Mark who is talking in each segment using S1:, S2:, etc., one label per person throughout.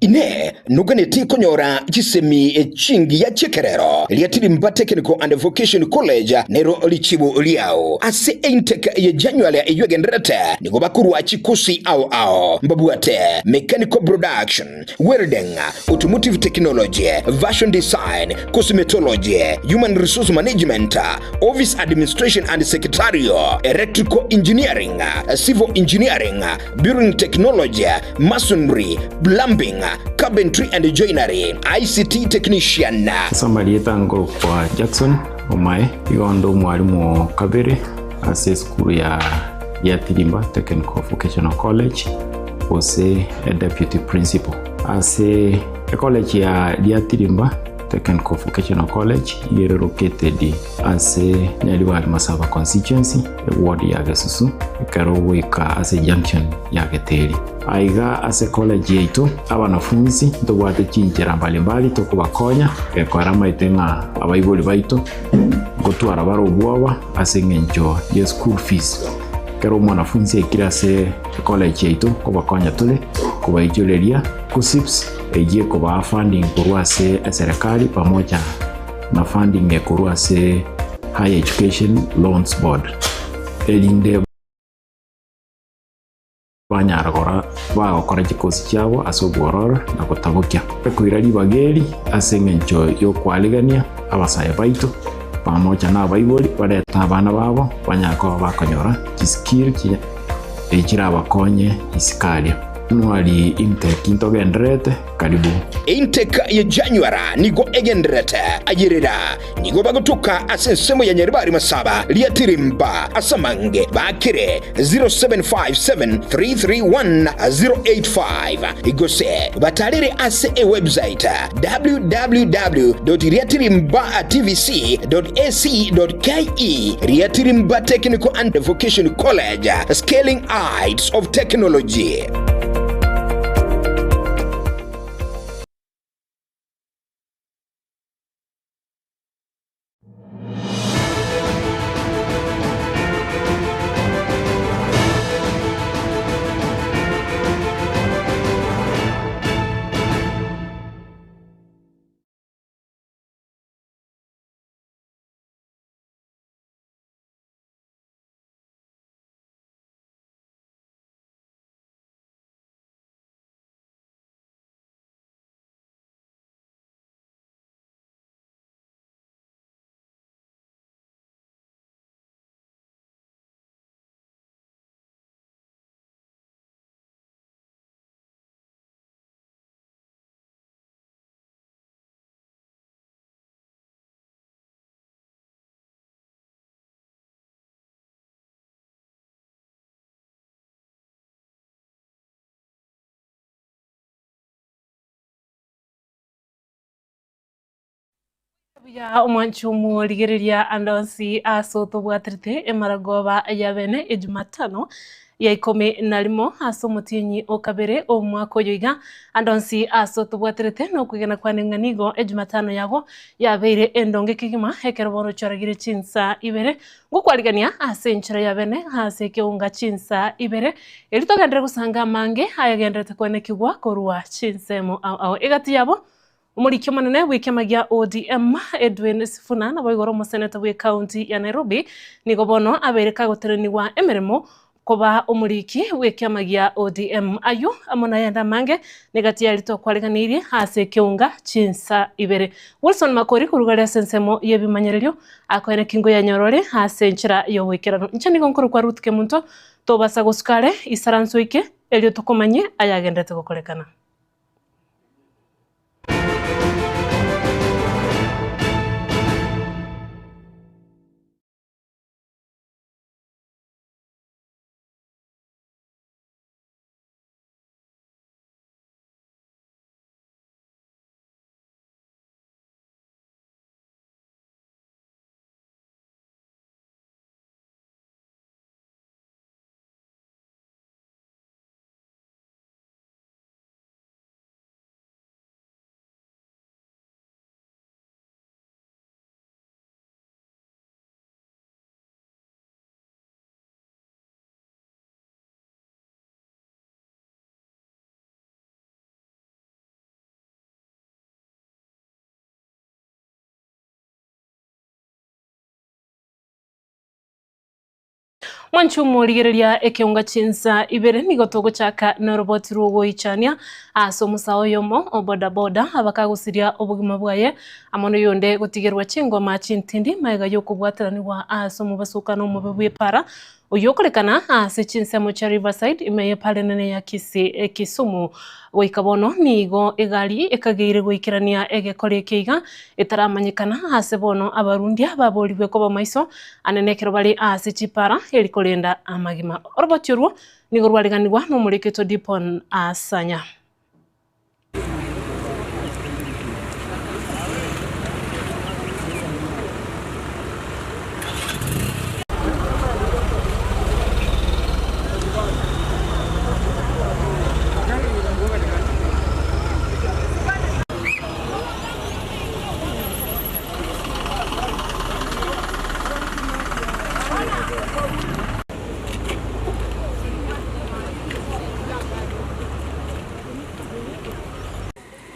S1: Inee! Noganeti konyora chisemi chingiya chi'ekerero? Riatirimba Technical and Vocation College nero richibu riao. Ase eintake ye January eyio egendererete, nigo bakorua chikosi ao ao mbabwate Mechanical Production, Welding, Automotive Technology, Fashion Design, Cosmetology, Human Resource Management, Office Administration and Secretarial, Electrical Engineering, Civil Engineering, Building Technology, Masonry, Plumbing, Carpentry and Joinery, ICT Technician.
S2: Ase amarieta nkorokwa Jackson Omae, igo onde omwalimu o kabere ase esukuru ya Giatirimba Technical Vocational College gose deputy principal. Ase ecollege ya Giatirimba Technical Vocational College iga ere located ase Nyaribari Masaba Constituency, eward ya Gesusu, ekero ogoika ase junction ya Geteri. Aiga ase college yaito, abanafunsi ntobwate chinchera mbalimbali tokobakonya gekora amaete ng'a abaibori baito ngotwara bare obwoba ase eng'encho ye school fees. Ekero omwanafunsi aikire ase college yaito nkobakonya tore kobaichoreria KUCCPS eyio ekobaa funding korwa ase eserekari pamoja na funding ekorwa ase Higher Education Loans Board erinde banyara gora bagokora chikosi chiabo ase obwororo na gotabokia. Ekoira ribaga eri ase engencho y'okwarigania abasae baito pamoja na abaibori barete abana babo banyare koba bakonyora chiskill chirabakonye isiko aria. Nwari intake ntogendererete karibu.
S1: Intake ye January nigo egendererete ayerera nigo bagotoka ase ensemo ya Nyaribari Masaba Riatirimba ase amange bakire 0757331085 gose batarere ase ewebsite www.riatirimbatvc.ac.ke Riatirimba Technical and Vocation College, Scaling Heights of Technology.
S3: Buya omwanchi omorigereria ande onsi ase otobwaterete emaragoba ya bene ejumatano ya ikomi na rimo ase omotienyi o kabere omwaka oyo iga ande onsi ase otobwaterete nokwegena kwane ng'a nigo ejumatano yago yabeire endonge kegima ekero bono ochoragire chinsa ibere ngokwarigania ase enchera ya bene ase ekeunga chinsa ibere erio togenderere gosanga amange ayagenderete kwenekigwa korwa chinsemo ao ao egati yabo Omoriki omonene bw'ekiama gia ODM, Edwin Sifuna, naboigo ore omoseneta bw'ecounty ya Nairobi, nigo bono abeire kagotenenigwa emeremo koba omoriki bw'ekiama gia ODM. Ayio amo nayande amange negati yaria tokwareganeirie ase ekeunga chinsa ibere. Wilson Makori korwa gare ase ensemo y'ebimanyererio akoene ki ngoyanyorore ase enchera y'oboikeranu. Inche nigo nkorokwa Ruth Kemunto, tobasa gosuka are isaranso ike erio tokomanyie ayagenderete gokorekana. Mwanche omorigereria ekeunga chinsa ibere nigo togochaka noroboti rw'ogoichania ase omosae oyomo o bodaboda abakagosiria obogima bwaye amo noyonde gotigerwa chingoma chintindi magega y'okobwataranigwa ase omobasokano omobe bw'epara oyio okorekana ase chinsemo chia Riverside ime y'epara enene ya Kisii Kisumu. Goika bono nigo egari ekageire goikerania egekora eke iga etaramanyekana ase bono abarundia baborigwe koba maiso Ane nekero bare ase chipara eri korenda amagima. Oroboti orwo nigo rwareganigwa nomorikito Dipon Asanya.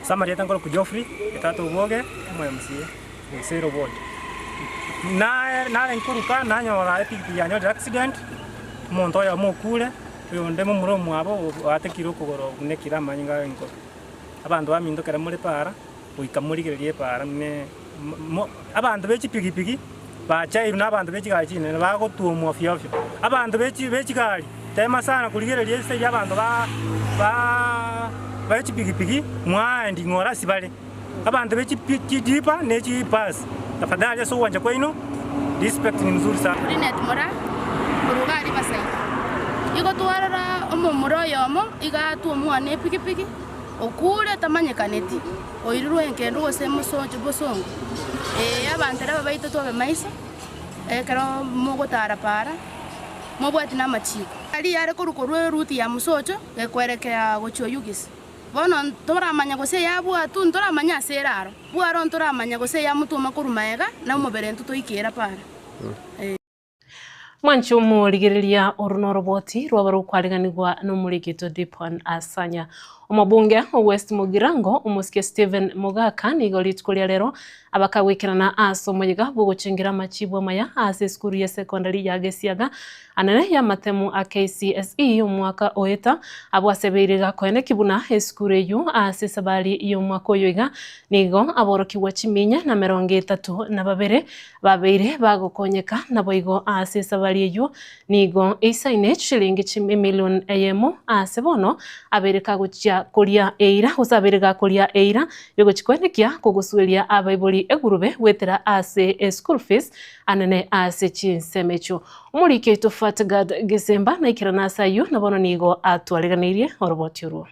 S4: Ase amarieta nkorokwa Geoffrey, etata obwoge, omo MCA, Gesero ward. Nare nkoruka nanyora epikipiki yanyorire accident, omonto oyomo okure, oyonde momura omwabo oatekire okogoro obunekire amanyinga aye nkoro. Abanto baminto ekero more para. Goika morigererie epaara ne abanto be chipigipigi bachairwe na abanto be chigari chinene bagotwomwa ofio ofio. Abanto be chigari tema sana korigereria ase eria abanto ba chipigipigi mwaendi ng'ora ase bare. Abanto be chijipa ne chibus tafadhali ase ogwancha kwaino respect ni mzuri sana.
S5: Linet Moraa, korwa iga Riverside. Igo twarora omomura oyomo iga atwomwa ne epigipigi. Okuure tamanyekaneti, oirirwe engendu gose mosoncho bosongo. Ee, abanto aba baito tobe maiso, ekero mogotara para, mobwati namachiiko. Aria are korwa korwa eruti ya mosocho gekwerekea gochia Oyugis. Bono ntoramanya gose eyabwatwa, ntoramanya ase ere aro. Bwaro ntoramanya gose eyamotwoma korwa magega, na omobere intwe toikera para. Ee.
S3: Mwanche omorigereria oro noroboti rwaba rokwariganigwa nomorikito Dipon Asanya. Omobunge o West Mugirango omosike Stephen Mogaka nigo rituko ria rero abakagwekerana ase omoyega bwogochengera amachibu amaya ase esukuru ye secondary ya Gesiaga anene y'amatemu a KCSE omwaka oeta abwo asebeire gakoeneki buna esukuru eyio ase esabari y'omwaka oyo iga nigo aborokigwa chiminya na merongo etato na babere Babeire bagokonyeka, naboigo ase esabari eyio nigo eisaine chishilingi chimilion eyemo aase bono abeire kagochia koria eira gose abeire gakoria eira yogochia koenekia kogosueria abaibori egurube goetera ase eschool fees anene ase chinsemo echio. Omoriki oito Fatgard Gisemba naikerana ase ayio na bono nigo atwariganeirie oroboti orwo.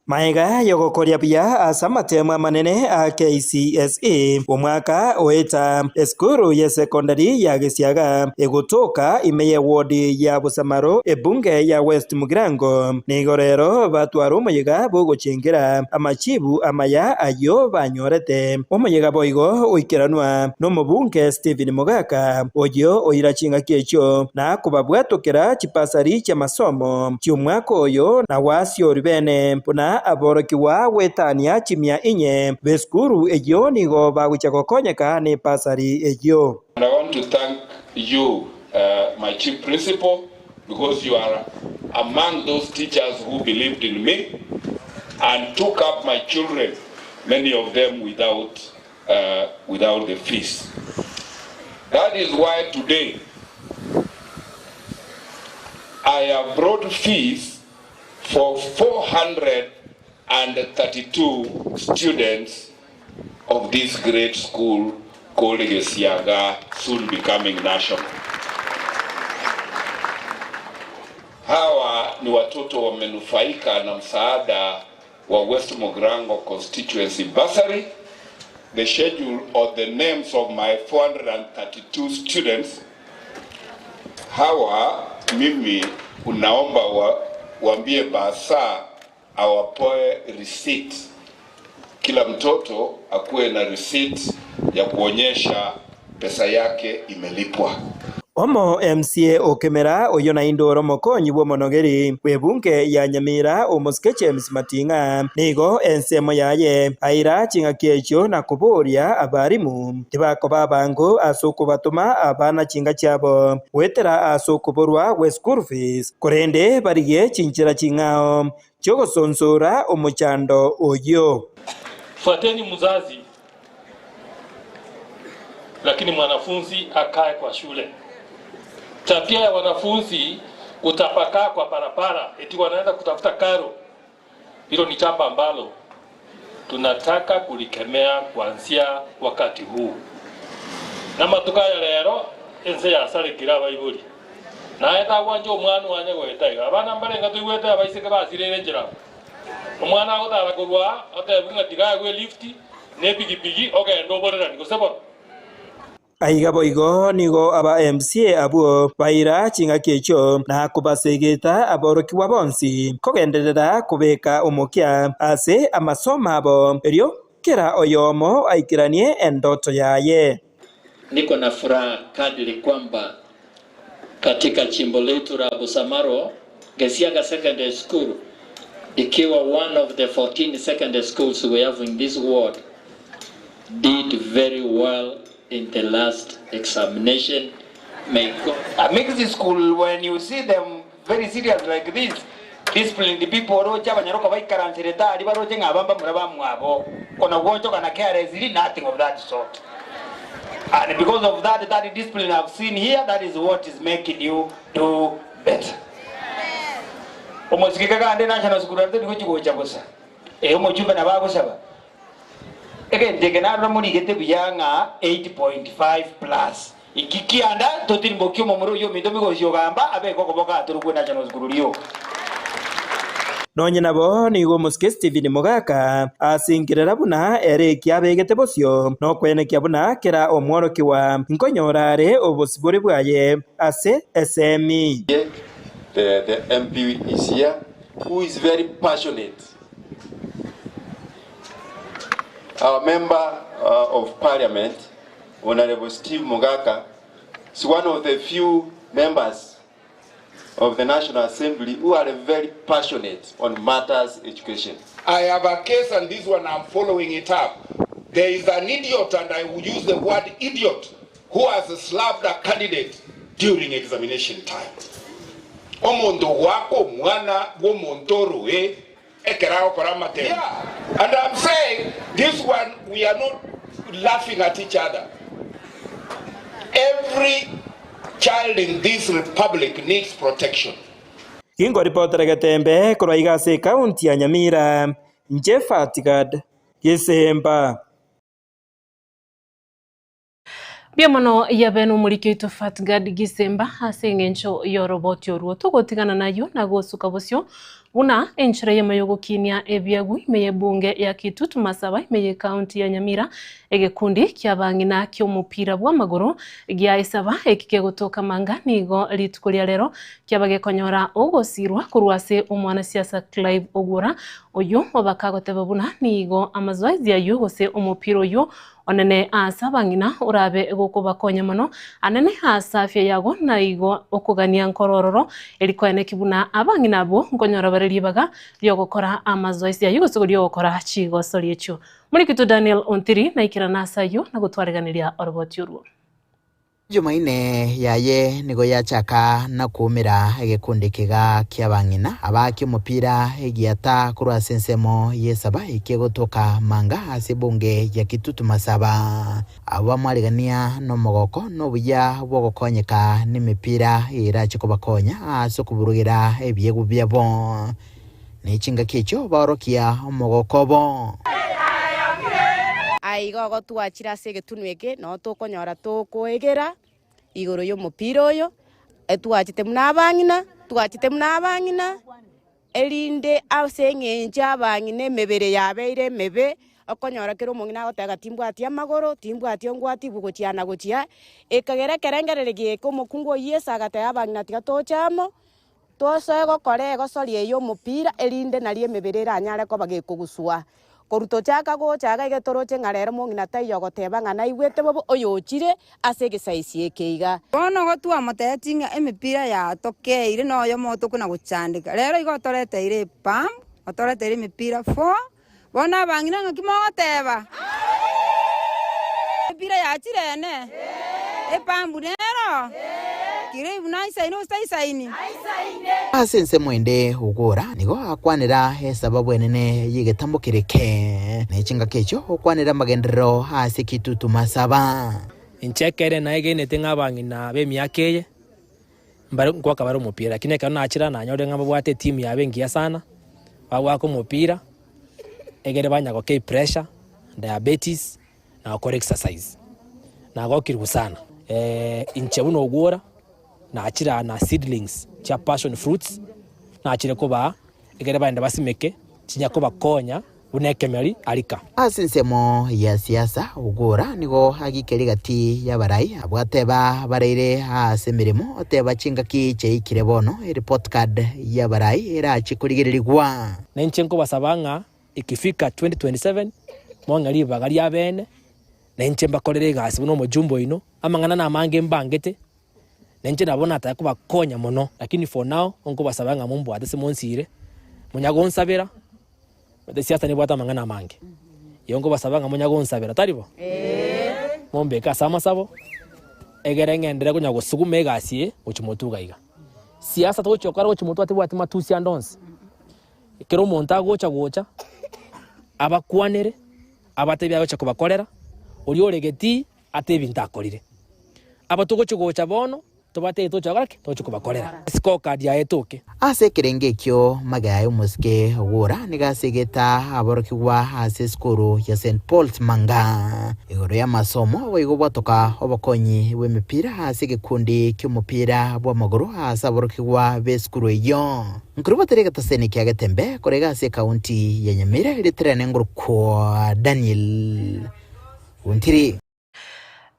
S6: Magega y'ogokoria buya ase amatemo amanene a KCSE omwaka oeta, esukuru y'esekondari ya Gesiaga egotoka ime y'ewodi ya Bosamaro ebunge ya West Mugirango nigo rero batwara omoyega bw'ogochengera amachibu amaya ayio banyorete. Omoyega boigo oikeranwa nomobunge Stephen Mogaka oyio oira chingaki echio na kobabwatokera chipasari chi'amasomo chi'omwaka oyo na gwasiori bene buna aborokigwa gwetania chimia inye b'esukuru eyio nigo bagochia gokonyeka nepasari eyio.
S7: And I want to thank you my chief principal because you are among those teachers who believed in me and took up my children, many of them without without the fees. That is why today I have brought fees for 432 students of this great school called Gesiaga, soon becoming national. Hawa ni watoto wamenufaika na msaada wa West Mugirango Constituency Bursary. The schedule of the names of my 432 students. Hawa mimi unaomba wa, waambie basa awapoe receipt. Kila mtoto akuwe na receipt ya kuonyesha pesa yake imelipwa.
S6: Omo MCA o Kemera oyio naende ore omokonyi bw'omonogeri bw'ebunge ya Nyamira omosike James Mating'a nigo ensemo yaye aira ching'aki echio na koboria abarimu tibakoba abango ase okobatoma abana chinga chiabo goetera ase okoborwa gwe school fees korende barigie chinchera ching'ao chi'ogosonsora omochando oyio.
S8: Fuateni mzazi lakini mwanafunzi akae kwa shule. Tabia ya wanafunzi kutapakaa kwa barabara eti wanaenda kutafuta karo, hilo ni jambo ambalo tunataka kulikemea kuanzia wakati huu. Namatuko aya rero ense yasarekire abaibori, naye tagwancha omwana one goeta iga. Abana mbarenge toigwete abaiseke basirire enchera. Omwana agotara korwa aa, otebwe ng'a tiga aegwe elifti na epigipigi ogende oborerani, gose bono?
S6: Aiga boigo nigo aba MCA abwo baira ching'aki echio na kobasegeta aborokigwa bonsi kogenderera kobeka omokia ase amasomo abo, erio kera oyomo aikeranie endoto yaye.
S9: Niko na furaha kadri kwamba katika jimbo letu la Busamaro, Gesiaga Secondary School ikiwa one of the 14 secondary schools we have in this ward did very well in the last examination. May God.
S10: A mixed school when you see them very serious like this, disciplined people oroche abanyaroka baikaranserete aria baroche ng'a aba mbamura bamwabo, kona gwochoka na carelessly, nothing of that sort. And because of that, that discipline I've seen here, that is what is making you do better. Omosike kagande national school aria tori gochi gocha bosa. Eh, omochumbe nabo agosaba. Egento eke narora morigete buya ng'a 8.5 plus. Inki kianda totirimbokie omomura oyio ominto migosi ogamba abeke okoboko atorokwe national school rioka.
S6: Nonye nabo nigo omosike Stephen Mogaka asingerera buna ere eki abegete bosio nokwenekia buna kera omworokigwa nkonyora are obosibore bwaye ase esemi.
S11: The, the MP is here, who is very passionate. Our member of parliament, Honorable Steve Mogaka, is one of the few members of the National Assembly who are very passionate on matters education.
S7: I have a case and this one I'm following it up. There is an idiot, and I will use the word idiot, who has slapped a candidate during examination time. Omonto goaka omwana bw'omonto oroe ekero agokora amatemo. Yeah. And I'm saying this one we are not laughing at each other. Every child in this republic needs protection.
S6: Ginkoripotera Getembe korwa iga ase ekaunti ya Nyamira, inche Fatgad Gesemba.
S3: Mbuya mono yabe nomoriki oito Fatgad Gisemba ase eng'encho y'oroboti orwo. Togotigana nayio na gosuka bosio buna enchera eyemo y'ogokinia ebiagu ime y'ebunge ya Kitutu Masaba ime y'ekaunti ya Nyamira egekundi kiabang'ina ki'omopira bw'amagoro gia Esaba eki kegotoka manga nigo rituko ria rero kiaba gekonyora ogosirwa korwa ase omwanasiasa Clive Ogwora oyio obakagoteba buna nigo amazoezi ayio gose omopira oyio Onene aase abang'ina orabe gokobakonya mono, anene aase afya yago, na igo okogania nkore ororo, eri koeneki buna abang'ina abwo nkonyora bare ribaga ri'ogokora amazoezi ayio gose ri'ogokora chigosori echio. Morikito Daniel Ontiri naikerane ase ayio na gotwareganeria oroboti orwo.
S12: Jumaine yaye nigo yachaka na koumera egekundi kega ki'abang'ina abaaki omopira egiata korwa ase ensemo y'esaba ekegotoka manga ase ebunge ya Kitutu Masaba. Abwo bamwarigania nomogoko na obuya bw'ogokonyeka nemepira erache kobakonya ase okoburugera ebiegwa biabo. Ne chingaki echio baorokia omogoko obo.
S5: Aiga ogotwachire ase egetunwa eke, noo tokonyora tokoegera igoro y'omopira oyo, etwachete buna abang'ina, twachete buna abang'ina, erinde ase eng'encho abang'ina emebere yabeire emebe, okonyora kera omong'ina agoteba timbwati amagoro, timbwati ongwati gochia na gochia, ekagera ekerengererio geke omokungu oyio Yeso agateba abang'ina tiga toche amo, Tosoe gokora egosori eye y'omopira, erinde nario emebere eranyare koba gekoguswa.
S13: Korwa tochaka gocha iga iga toroche ng'a rero mong'ina taiyo ogoteba ng'a naigwete bobe oyochire ase egesaisi eke iga.
S14: Bono igo twamotebetie ng'a emepira yatokeire noyomo otokona gochandeka. Rero igo otoreteire epump, otoreteire emepira four, bono abang'ina ng'aki mogoteba? Emepira yachire ene? Epump nero? Kire buna aisaine gose taisaini?
S12: Ase ensemo ende Ugora nigo akwanera esababu enene y'egetambo kere eke, ne chingaki echio okwanera amagenderero ase kitutu masaba.
S15: Inche ekere naegenete ng'a abang'ina b'emiaka eye mbare nkoaka bare omopira, lakini ekero nachire aa nanyorire ng'a mbabwate etimu yabo engiya sana, bagoaka omopira, egere banya gokei pressure, diabetes, na gokora exercise. Nagokirwe sana. Inche buna ogwora, nachire aa na seedlings chia passion fruits, nachire kobaa ekere bagende basimeke, chinya kobakonya buna ekemeri arika.
S12: Ase ensemo ya siasa, Ogwora nigo agikeria gati y'abarai abwo ateba baraire ase emeremo, oteba chingaki chiaikire bono ereport card y'abarai erache korigererigwa.
S15: Na inche nkobasaba ng'a Ikifika 2027 mong'e ribaga ri'abeene, na inche mbakorere egasi buna omojumbe oino. Amang'ana namange mbangete, na inche nabo nataka kobakonya mono, lakini for now nkobasaba ng'a mombwate ase monsiire, monya gonsabera, omanyete siasa nebwate amang'ana amange. Igo nkobasaba ng'a monya gonsabera, tari bo? Mombeke ase amasabo, egere ng'enderere konya gosuguma egasi eye gochia motwe iga iga. Siasa togochia gokora gochia motwe atebwati matusi ande onsi. Ekero omonto agocha gocha, abakwanere, abatebie agocha kobakorera, oria ore getii ate ebinto akorire. Aba togochia gocha bono, tobatebie togocha gokora ki? Togochia kobakorera. Scorecard yaye etoke.
S12: Ase ekerengo ekio magega y'omosike ogora nigo asegete aborokigwa ase esukuru ya St Paul's Manga igoro y'amasomo boigo bwatoka obokonyi bw'emepira ase egekundi ki'omopira bw'amagoro ase aborokigwa b'esukuru eyio. Nkorubatera egetaseni kia Getembe kore iga ase ekaunti ya Nyamira ritirane ngorokwa Daniel Ontiri.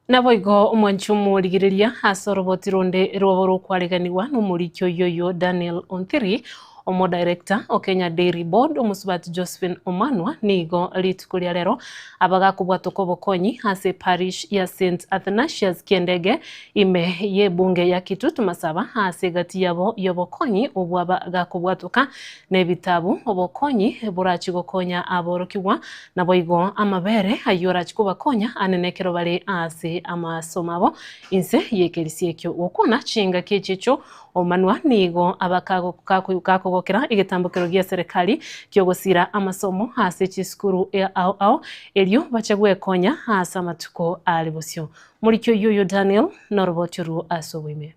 S3: Naboigo omwanchi omorigereria ase oroboti ronde rwabo rokwareganigwa nomoriki oyio oyio Daniel Ontiri, Omodirector o Kenya Dairy Board omosubati Josephine Omanwa nigo rituko ria rero abagakobwatoka obokonyi ase eparish ya St Athanasius Kiendege Ime y'ebunge ya Kitutu Masaba ase egati yabo y'obokonyi obw'abagakobwatoka nebitabu, obokonyi borachi gokonya aborokigwa, naboigo amabere ayio orachi kobakonya anene ekero bare ase amasomo abo inse y'ekerisia ekio. Gokwana chingaki echi echio Omanwa nigo aba gakogokera egetambokero gia serikali ki'ogosira amasomo ase chisukuru ao ao erio bache gwekonya ase amatuko are bosio. Moriki oyio oyo Daniel noroboti orwo ase oboime.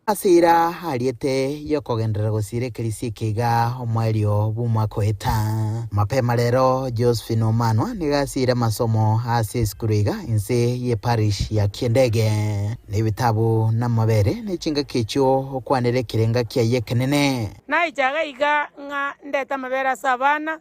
S12: Ase eira ariete y'okogenderera gosiira ekerisia eke iga omoerio bw'omwaka oeta. Mapema rero Josephine Omanwa nigo asiire amasomo ase esukuru iga inse ye parish ya Kiendege. Na ebitabu namabere ne chingaki echio okwanere ekerenga kiaye ekenene.
S16: Naicha iga iga ng'a ndete amabere ase abana,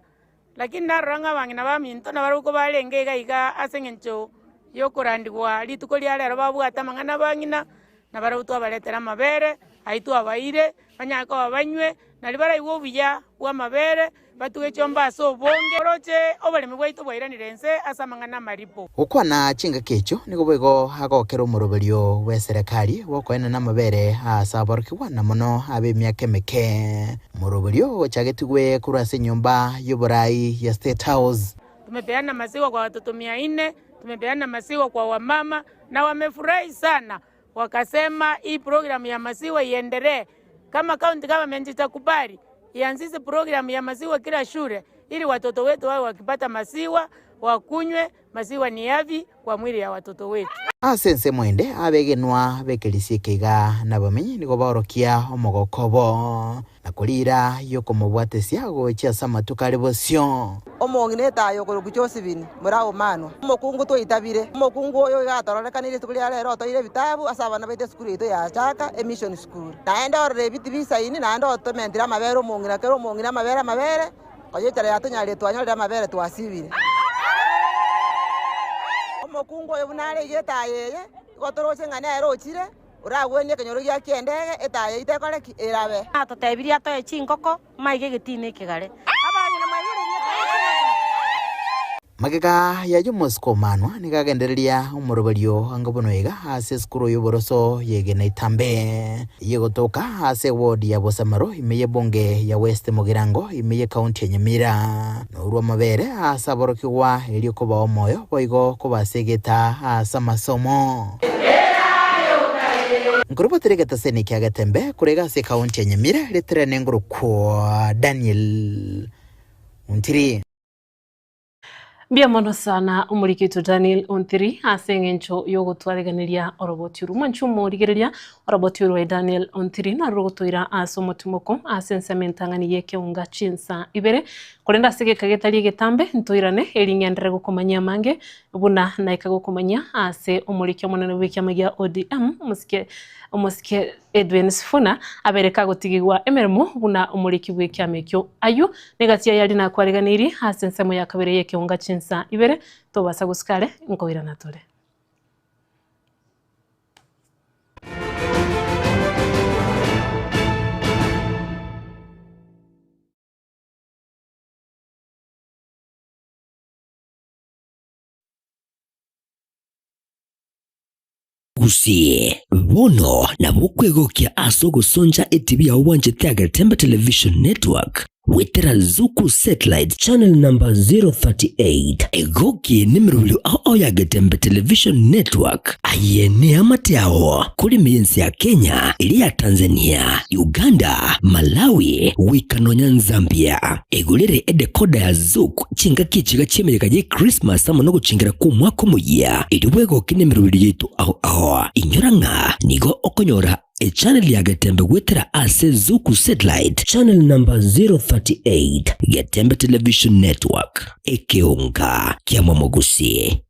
S16: Lakini narora ng'a abang'ina baminto nabarabwo kobarenge iga iga ase engencho y'okorandigwa rituko ria rero babwate amang'ana abang'ina, nabarabwo twabaretera amabere ayio twabaeire, banyare koba banywe, nario baraigwe obuya bw'amabere, batuge chiombe ase obonge. Oroche oboremi bwaito bwairanire inse ase amang'ana amaripo.
S12: Gokwana chingaki echio nigo boigo agokera omoroberio bw'eserekari bw'okoenana amabere ase aborokigwa na mono ab'emiaka emeke. Omoroberio ogochagetigwe korwa ase enyomba y'oboraai ya State House.
S16: Tumepeana maziwa kwa watoto mia nne, tumepeana maziwa kwa wamama na wamefurahi sana, wakasema hii program ya maziwa iendelee. Kama county government itakubali ianzishe program ya maziwa kila shule ili watoto wetu wawe wakipata maziwa wakunywe, maziwa ni afya kwa mwili ya watoto wetu.
S12: Ase ensemo ende abegenwa b'ekerisia eke iga nabamenyi nigo baorokia omogoko obo, na koriira y'okomobwatesia gochia ase amatuko are bosio.
S17: Omong'ina etayo okorokwa Josephine Murao-Manwa, omokungu twaitabire. Omokungu oyo iga atororekanire rituko ria rero otoire ebitabu ase abana baito esukuru yaito ya Chaka Emission School. Naende orore ebiti bisaini naende otomentire amabere omong'ina kera omong'ina amabere amabere, konya echara yatonyarire twanyorire amabere twasibire. Omokungu oyo buna are iga etayo eye, igo toroche ng'a nere ochire, oragwenie ekenyoro gia ki'endege, etayo yaito ekore ki? Erabe.
S18: Atotebirie atoe chingoko, maiga egetii na ekegare. Abang'ina mwaigure erieta ria chingoko.
S12: Magega y'ayio omosike omanwa nigo agendereria omoroberio anga buna oiga ase esukuru y'oboroso y'egena itambe eyio egotoka ase eward ya Bosamaro ime y'ebunge ya West Mugirango ime y'ecounty ya Nyamira. Norwa amabere ase aborokigwa erio kobaa omoyo boigo kobasegeta ase amasomo. Nkorobotera egetaseni kia Getembe korega ase ecounty ya Nyamira riterene ngorokwa Daniel Ontiri.
S3: Mbuya mono sana omoriki oito Daniel Ontiri ase eng'encho y'ogotwareganeria oroboti orwo. Mwanche omorigereria oroboti orwa Daniel Ontiri narwo rogotoira ase omotimoko ase ensemo entang'ani y'ekeunga chinsa ibere. Korende ase egeka getari egetambe ntoirane eri ng'enderere gokomanyia amange buna naika gokomanyia ase omoriki omonene bw'ekiama gia ODM omosike omosike Edwin Sifuna abeire kagotigigwa emeremo buna omoriki bw'ekiama ekio. Ayio negati yaye aria nakwareganeirie ase ensemo ya kabere y'ekeunga chinsa ibere, tobasa gosika are nkoirana tore.
S18: Gusii, bono nabo okwegokia ase ogosoncha etibi yao bwanchete ya Getembe Television Network goetera Zuku Satellite channel number 038. Egoki nemerobio ao ao ya Getembe Television Network aye neamate ao kore ime y'ense ya Kenya, eria ya Tanzania, Uganda, Malawi goika nonya Nzambia. Egorere edecoder ya Zuku Chingaki echiga chi'emeyega ye Christmas amo nogochengera kw'omwaka omoyia, erio bwegoke nemeroberio yaito ao ao. Inyora ng'a nigo okonyora echannel ya Getembe goetera ase Zuku Satellite channel number 038, Getembe Television Network, ekeonga kia Momogusi.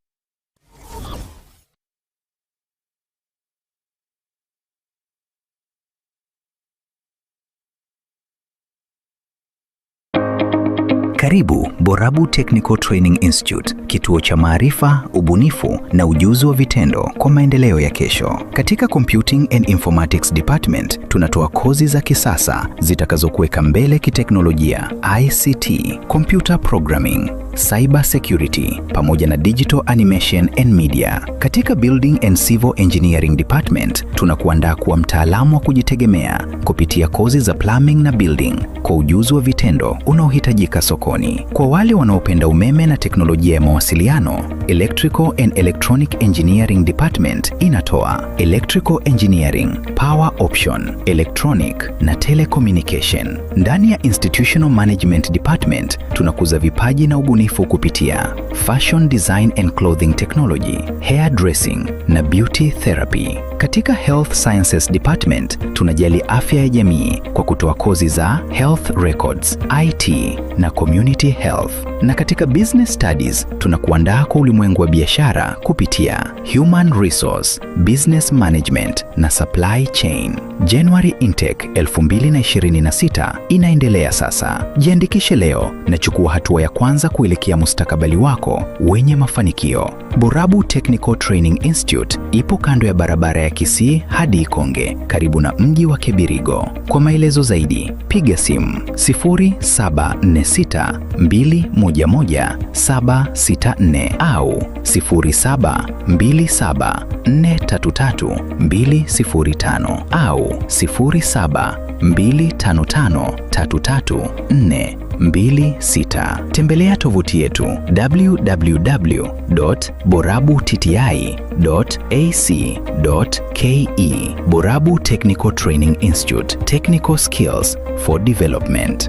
S19: Karibu Borabu Technical Training Institute, kituo cha maarifa, ubunifu na ujuzi wa vitendo kwa maendeleo ya kesho. Katika Computing and Informatics Department tunatoa kozi za kisasa zitakazokuweka mbele kiteknolojia, ICT, computer programming, cyber security pamoja na digital animation and media. Katika Building and Civil Engineering Department tunakuandaa kuwa mtaalamu wa kujitegemea kupitia kozi za plumbing na building kwa ujuzi wa vitendo unaohitajika sokoni. Kwa wale wanaopenda umeme na teknolojia ya mawasiliano, Electrical and Electronic Engineering Department inatoa Electrical Engineering, Power Option, Electronic na Telecommunication. Ndani ya Institutional Management Department tunakuza vipaji na ubunifu kupitia Fashion Design and Clothing Technology, Hair Dressing na Beauty Therapy. Katika Health Sciences Department tunajali afya ya jamii kwa kutoa kozi za Health Records, IT na Community Health. Na katika Business Studies tunakuandaa kwa ulimwengu wa biashara kupitia Human Resource, Business Management na Supply Chain. January Intake 2026 inaendelea sasa. Jiandikishe leo na chukua hatua ya kwanza kuelekea mustakabali wako wenye mafanikio. Borabu Technical Training Institute ipo kando ya barabara ya Kisii hadi Ikonge, karibu na mji wa Kebirigo. Kwa maelezo zaidi, piga simu 0746 211 764 au 0727 433 205 au 0725 533 426. Tembelea tovuti yetu www.borabutti.ac.ke. Borabu Technical Training Institute, Technical Skills for Development.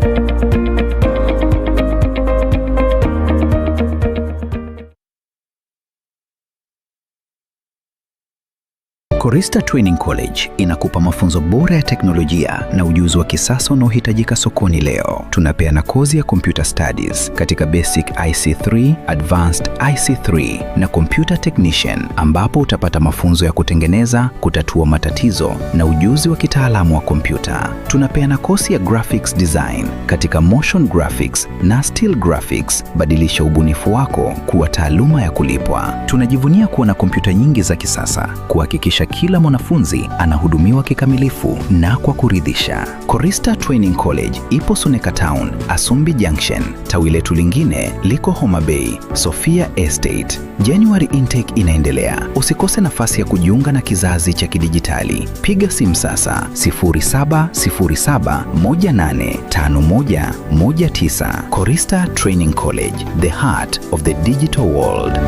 S19: Korista Training College inakupa mafunzo bora ya teknolojia na ujuzi wa kisasa unaohitajika sokoni leo. Tunapeana kozi ya computer studies katika basic IC3, advanced IC3 na computer technician, ambapo utapata mafunzo ya kutengeneza, kutatua matatizo na ujuzi wa kitaalamu wa kompyuta. Tunapeana kozi ya graphics design katika motion graphics na still graphics. Badilisha ubunifu wako kuwa taaluma ya kulipwa. Tunajivunia kuwa na kompyuta nyingi za kisasa kuhakikisha kila mwanafunzi anahudumiwa kikamilifu na kwa kuridhisha. Korista Training College ipo Suneka Town, Asumbi Junction. Tawi letu lingine liko Homa Bay, Sofia Estate. January intake inaendelea. Usikose nafasi ya kujiunga na kizazi cha kidijitali. Piga simu sasa 0707185119. Korista Training College, the heart of the digital world.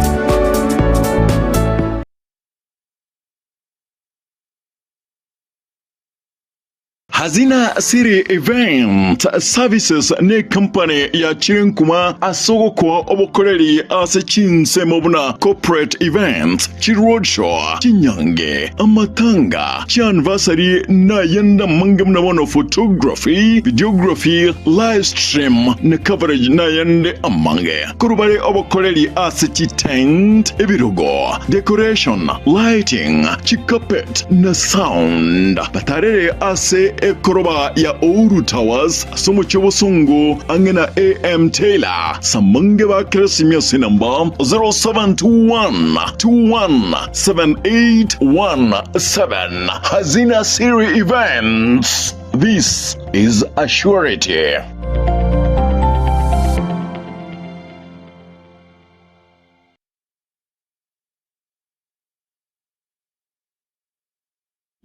S20: Hazina City Event Services ne company ya chirenkuma ase ogokoa obokoreri ase chinsemo buna corporate events, chiroadshow, chinyange, amatanga, chianniversary na ayende amange buna bono photography, videography, live stream na coverage na ayende amange. Korwa bare obokoreri ase chitent, ebirogo, decoration, lighting, chicarpet na sound. Batarere ase ekoroba ya Ouru Towers ase omochie obosongo ang'e na AM Taylor. Samange ba Keresimia ase enamba 0721 217817. Hazina Siri Events. This is a surety.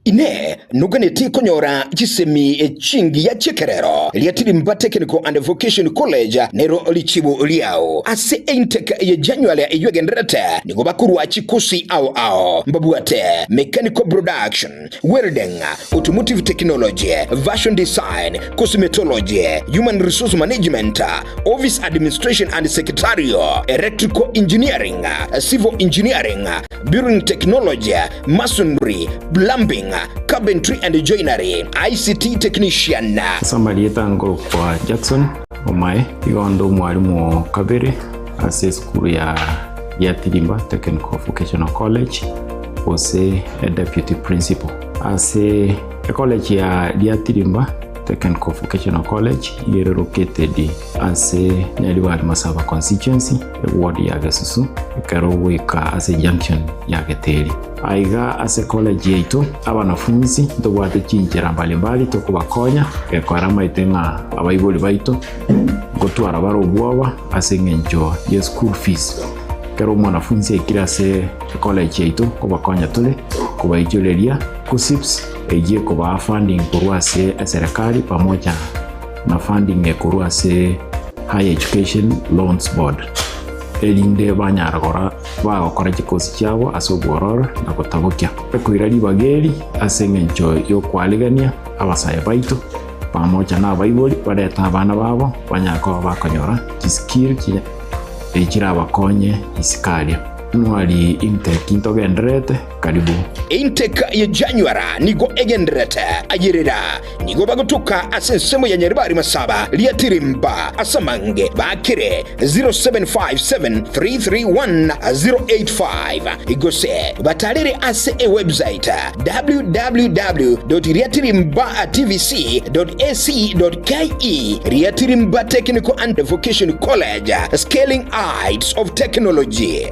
S1: Inee! Noganetie konyora chisemi chingiya chi'ekerero? Riatirimba Technical and Vocation College nero richibu riao. Ase eintake ye January eyio egendererete nigo bakorua chikosi ao ao mbabwate Mechanical Production, Welding, Automotive Technology, Fashion Design, Cosmetology, Human Resource Management, Office Administration and Secretarial, Electrical Engineering, Civil Engineering, Building Technology, Masonry, Plumbing, Carpentry and Joinery, ICT Technician.
S2: Ase amarieta nkorokwa Jackson Omae, igo onde omwalimu o kabere ase esukuru ya Giatirimba Technical Vocational College gose deputy principal. Ase ecollege ya Giatirimba Technical Vocational College iga ere located ase Nyaribari Masaba Constituency, eward ya Gesusu, ekero ogoika ase junction ya Geteri. Aiga ase college yaito abanafunzi ntobwate chinchera mbalimbali tokobakonya gekora amaete ng'a abaibori baito ngotwara bare obwoba ase eng'encho ye school fees. Ekero omwanafunzi aikire ase ecollege yaito nkobakonya tore kobaichoreria KUCCPS eyio ekobaa funding korwa ase eserekari pamoja na funding ekorwa ase Higher Education Loans Board erinde banyara gora bagokora chikosi chiabo ase obwororo na gotabokia. Ekoira ribaga eri ase engencho y'okoarigania abasae baito pamoja na abaibori barete abana babo banyare koba bakonyora chiskill chirabakonye isiko aria. Nwari intake ntogendererete karibu.
S1: Intake ye Januara nigo egendererete ayerera nigo bagotoka ase ensemo ya Nyaribari Masaba Riatirimba ase amange bakire 0757331085 gose batarere ase ewebsite www.riatirimbatvc.ac.ke Riatirimba Technical and Vocation College, Scaling Heights of Technology.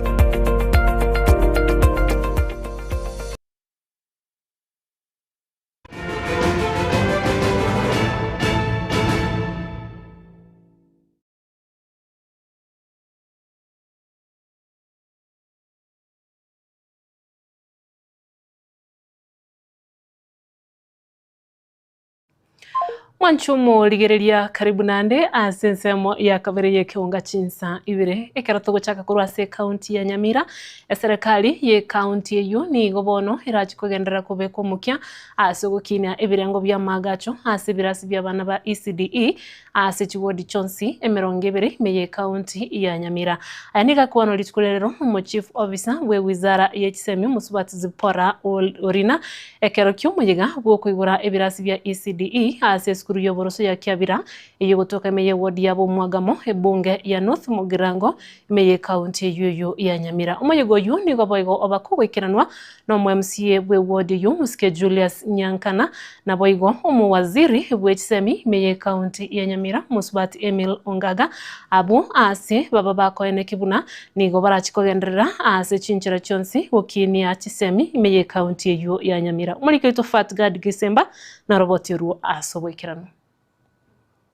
S3: Mwanchumo rigereria karibu naende ase ensemo ya kabere y'ekeonga chinsa ibere ekero togochaka korwa ase ekaunti ya Nyamira eserekari y'ekaunti eyio nigo bono erachi kogenderera kobeka omokia ase ogokinia ebirengo bi'amaagacho ase ebirasi bi'abana ba ECDE ase chiwodi chionsi emerongo ebere ime y'ekaunti ya Nyamira. Aya nigo akwanwa rituko ria rero omo chief officer bwe wizara ye chisemi Mosubati Zipporah Orina ekero ki'omoyega bw'okoigora ebirasi bia ECDE ase esukuru. esukuru y'oboroso ya Kiabira eyio egotoka ime y'eward ya Bomwagamo ebunge ya North Mugirango ime y'ekaunti eyio eyio ya Nyamira. Omoyega oyio nigo boigo obakwa goikeranwa nomo MCA bw'eward eyio Omosike Julius Nyankana naboigo omowaziri bw'echisemi ime y'ekaunti ya Nyamira Omosubati Emil Ongaga abwo ase baba bakoeneki buna Nigo barachi kogenderera ase chinchera chionsi gokinia chisemi ime y'ekaunti eyio ya Nyamira. Omoriki oito Fatgard Gisemba naroboti orwo ase oboikeranu.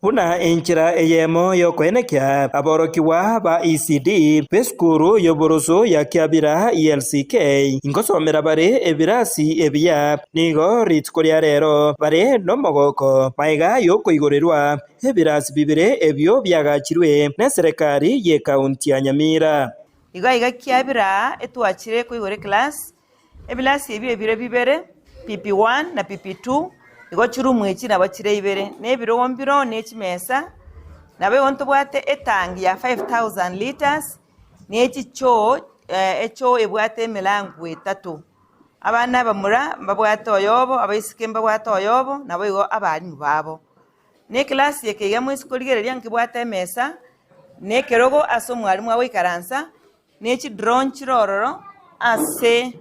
S6: Buna enchera eyemo y'okoenekia aborokigwa ba ECD b'esukuru y'oboroso ya Kiabira ELCK ingosomera bare ebirasi ebiya, nigo rituko ria rero bare nomogoko magega y'okoigorerwa Ebirasi bibere ebio biagachirwe neserekari y'ekaunti ya Nyamira.
S21: Igo aiga kiabire aa etwachire koigora eclass, ebilasi ebio ebire bibere, PP1 na PP2, igo chiroom echi nabo chire ibere, na ebirogo mbiroo na echimesa, nabo igo ntobwate etangi ya 5000 litres, na echichoo echoo ebwate emilango etato. Abana abamura mbabwate oyobo, abaiseke mbabwate oyobo, naboigo abalimu babo. Na ekelasi eke iga moise korigereria nkebwate emesa, na ekerogo ase omwalimu agoikaransa, ne chidraw nchire ororo ase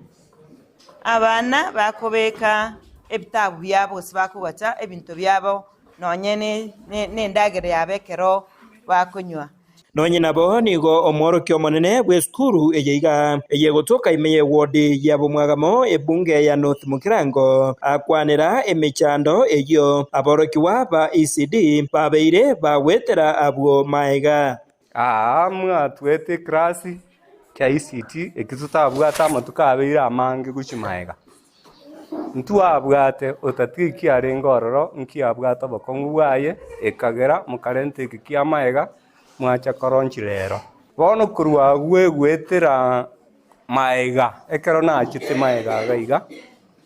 S21: abana bakobeka ebitabu biabo gose bakogacha ebinto biabo nonye ne ne endagera yabo ekero bakonywa.
S6: Nonye nabo nigo omworokia omonene bw'esukuru eye iga, eyegotoka ime y'ewodi ya Bomwagamo ebunge ya North Mugirango, akwanera emechando eyio aborokigwa ba ECD babeire bagwetera abwo maega.
S22: Aa mwatwete eclass kia ECD eki totabwate amatuko abeire amange gochia maega. Ntwabwate otatiga ekiarenge ororo nkiabwate obokong'u bwaye, ekagera mokarenta eke ki'amaega, mwacha koronchi rero. Bono korwa agwo egoetera maega, ekero nachete maega iga iga,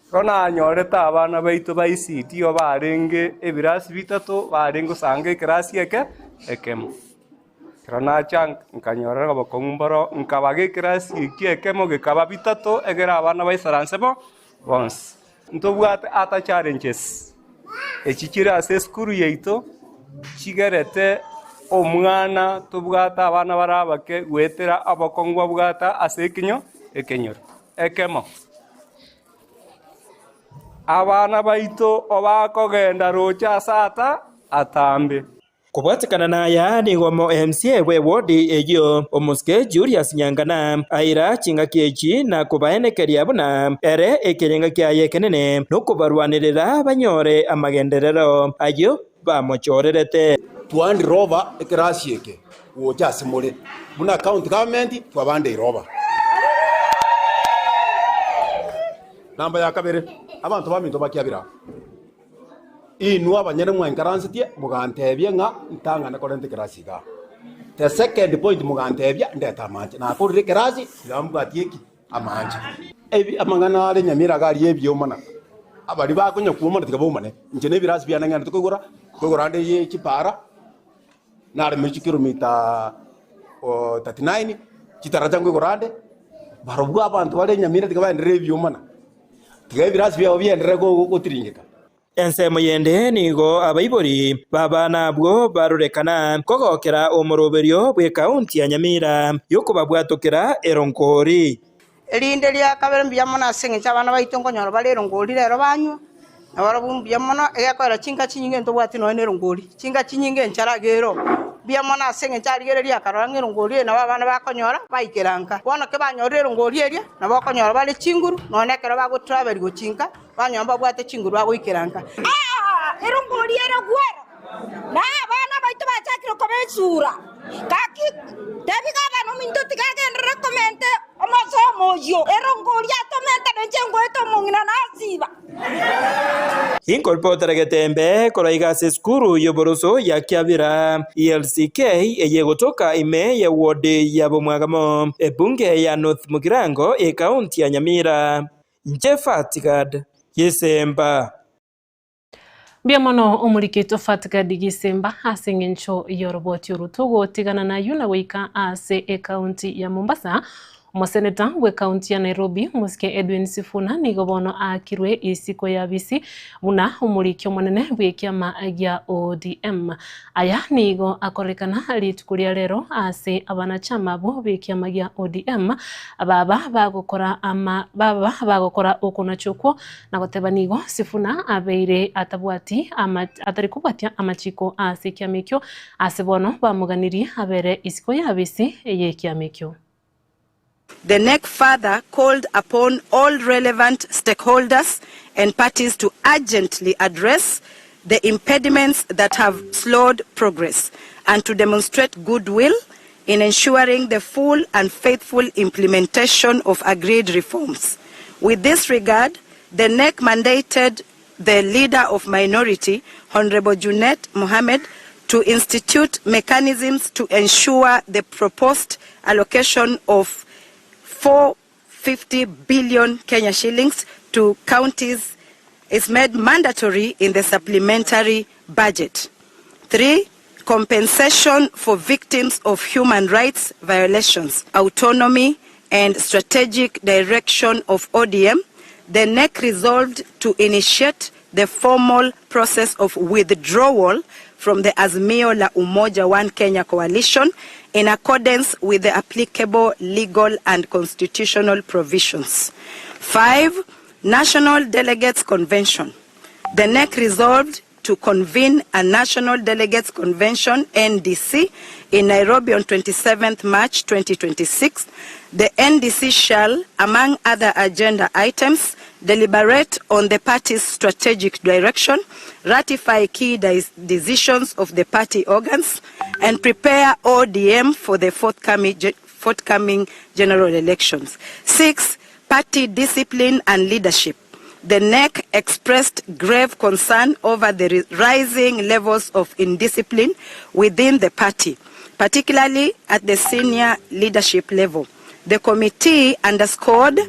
S22: ekero nanyorete abana baito ba ECD barenge ebirasi bitato, barenge gosanga ekerasi eke ekemo. Ekero nacha nkanyorera obokong'u mboro, nkabaga ekerasi ekio ekemo gekaba bitato, egere abana baisaranse bo bonsi. Ntobwate ata challenges echi chire ase esukuru yaito, chigerete omwana tobwate abana bare abake goetera obokong'u babwate ase ekinyo ekenyoro ekemo. Abana baito obakogenda roche ase ata atambe.
S6: Kobwatekana naya nigo omo MCA bw'ewodi eyio omosike Julius Nyangana aira chingaki echi na kobaenekeria buna ere ekerenga kiaye ekenene nokobarwanerera banyore amagenderero ayio bamochorerete.
S23: Twandi roba ekerasi eke gocha ase more buna county government twabande iroba. Namba ya kabere, abanto baminto bakiabire aa. Inwe abanyene mwainkaransetie, mogantebia ng'a ntang'ane korenta ekerasi igaa. The second point mogantebia ndete amache. Nakorire ekerasi, tiga mbwatie ki? Amache. Ebi amang'ana are nyamira iga aria ebiomana. Abaria bakonya kwomana tiga baomane. Inche na ebirasi biane ng'endete koigora, nkoigora ande ye chipara, naremire chikilomita 39, chitaracha nkoigora ande, barobwo abanto bare nyamira tiga baenderere ebiomana. Tiga ebirasi biabo bienderere gotiringeka.
S6: Ensemo yende nigo abaibori b'abana abwo barorekana kogokera omoroberio bw'ekaunti ya Nyamira y'okobabwatokera eronkori.
S24: Erinde ria kabere mbuya mono ase engencho abana baito nkonyora bare erongori rero banywa, na barabwo mbuya mono, egekoera chinka chinyinge ntobwati nonya na erongori, chinka chinyinge enchara iga ero. Mbuya mono ase engencho arigereria akarora ng'a erongori eye nabo abana bakonyora, baikera nka. Bono kebanyorire erongori eria, nabo okonyora bare chinguru, nonya ekero bagotravel gochia nka, banyora mbabwate chinguru bagoikera nka.
S25: Aa, erongori ere gwera, na abana baito bachakire koba esura. Gaki, tebiga abana ominto tiga agenderere komenta omosomo oyio. Erongori atomenta nenche ngoeta omong'ina nasiba.
S6: Inkoripotera getembe korwa iga ase esukuru y'oboroso ya Kiabira, ELCK, eye egotoka ime ye ward ya Bomwagamo, ebunge ya North Mugirango, ekaunti ya Nyamira. Inche Fatgad Gisemba.
S3: Mbuya mono omoriki oito Fatgad Gisemba ase eng'encho y'oroboti oru. Togotigana nayio na goika ase ekaunti ya Mombasa. Omoseneta bw'ekaunti ya Nairobi, omosike Edwin Sifuna nigo bono aakirwe isiko y'abisi buna omoriki omonene bw'ekiama gia ODM. Aya nigo akorekana rituko ria rero ase abanachama abwo b'ekiama gia ODM baba bagokora ama baba bagokora okonacha okwo na goteba nigo Sifuna abeire atabwati ama atari kobwatia amachiko ase ekiama ekio ase bono bamoganirie abere isiko y'abisi y'ekiama ekio.
S4: The NEC further called upon all relevant stakeholders and parties to urgently address the impediments that have slowed progress and to demonstrate goodwill in ensuring the full and faithful implementation of agreed reforms. With this regard, the NEC mandated the leader of minority, Honorable Junet Mohammed, to institute mechanisms to ensure the proposed allocation of 450 billion Kenya shillings to counties is made mandatory in the supplementary budget. 3, compensation for victims of human rights violations, autonomy and strategic direction of ODM, the NEC resolved to initiate the formal process of withdrawal from the Azimio la Umoja One Kenya coalition in accordance with the applicable legal and constitutional provisions. 5, National Delegates Convention. The NEC resolved to convene a National Delegates Convention, NDC, in Nairobi on 27th March 2026. The NDC shall, among other agenda items, deliberate on the party's strategic direction, ratify key decisions of the party organs, and prepare ODM for the forthcoming general elections. 6, party discipline and leadership. The NEC expressed grave concern over the rising levels of indiscipline within the party, particularly at the senior leadership level. The committee underscored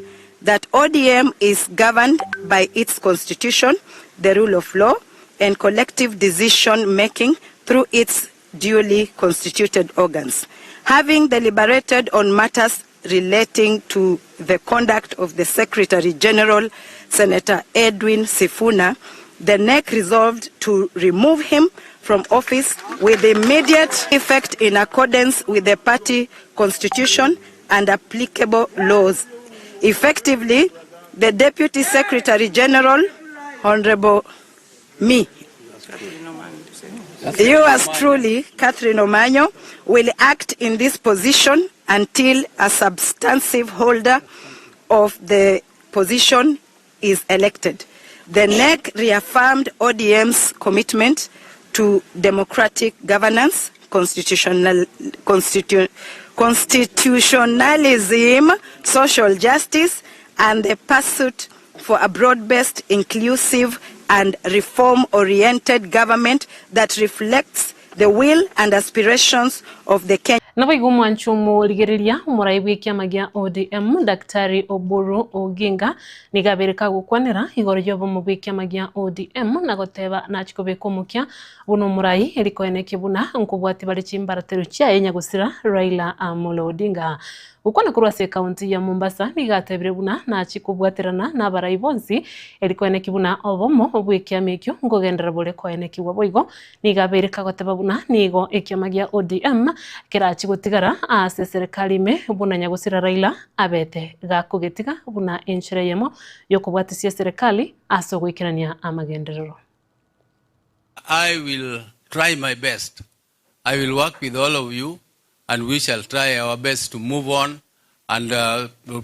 S4: that ODM is governed by its constitution, the rule of law, and collective decision-making through its duly constituted organs. Having deliberated on matters relating to the conduct of the Secretary General, Senator Edwin Sifuna, the NEC resolved to remove him from office with immediate effect in accordance with the party constitution and applicable laws. Effectively, the Deputy Secretary General, Honorable me, yours truly, Catherine Omanyo, will act in this position until a substantive holder of the position is elected. The NEC reaffirmed ODM's commitment to democratic governance, constitutionalism, social justice, and the pursuit for a broad-based, inclusive, and reform-oriented government that reflects the will and aspirations of the Kenyan.
S3: Naboigo omwancho omorigereria omorai bw'ekiama gia ODM Daktari Oburu Oginga nigo abere kagokwanera igoro y'obomo bw'ekiama gia ODM na goteba nachi kobeka omokia buna omorai erikoenekia buna nkobwati bare chimbaratero chiaye nyagosira Raila Amolo Odinga. Gokwana korwa ase ekaunti ya Mombasa nigo atebire buna nachi kobwaterana na abarai bonsi erikoenekia buna obomo bw'ekiama ekio nkogenderera bore koenekiwa boigo nigo abeire kagoteba buna nigo ekiama gia ODM kerachi gotigara ase serikali ime buna nyagosira Raila abete gakogetiga buna enchera eyemo y'okobwatisia eserekali ase ogoikerania amagenderero.
S8: I will try my best. I will work with all of you and we shall try our best to move on and